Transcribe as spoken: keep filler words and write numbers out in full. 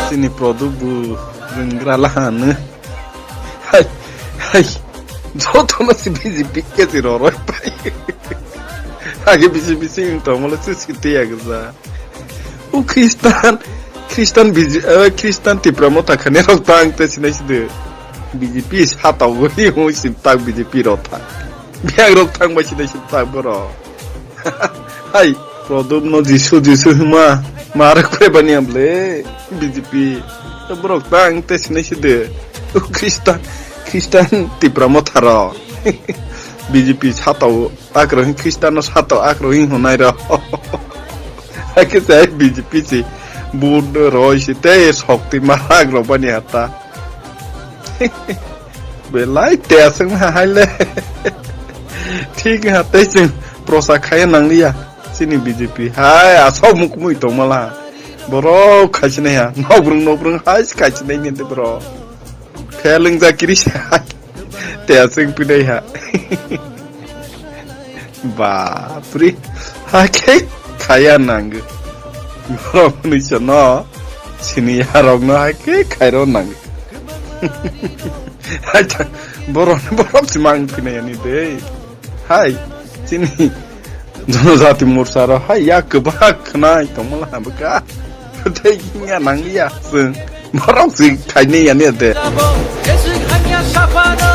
Chini product bu rwnggra lahano. Hai, hai. Jotono si B J P kesi roroi pai. Age B J P sing tongmolo si siti agza. O Christian, Christian B J, eh, Christian Tipra Motha khani rok tang te sinai sidi. B J P sata ugui hui si tak B J P rok tha. Biag rok thang bai sinai si tak boro. Hai, Prodop no Jisu, Jisu hima, ma rwk phai bani amle, B J P. Borok tang te sinai si de. O Christian, Christian Tipra Motha rok. B J P sato akroi, Christian no sato akroi honai rok. Hakhe sai B J P si. Bud roi si te sokti ma rok bani hata. Belai te aswk na hai le. Thik ha tei chwng prosa khaya nang liya. Chini B J P hai asok muk mui tong mala. Borok khai sinai ha. Nok brung nok brung hai khai sinai ni te bro. Pheleng ja kiri sa. Te aswk pinai ha. Bapre, hakhe khaya nango. Borok hwnwi sano, sini yarokno hakhe khairo nango. Hacha, borok, borok si mang phina yani de. Hai, chini Jonojati Morcha ro, hai, ya kwbak khwnai tongmala habwkha. Tei ya nangliya, chwng. Borok si khaini yani de. Jeswk hamya saphano,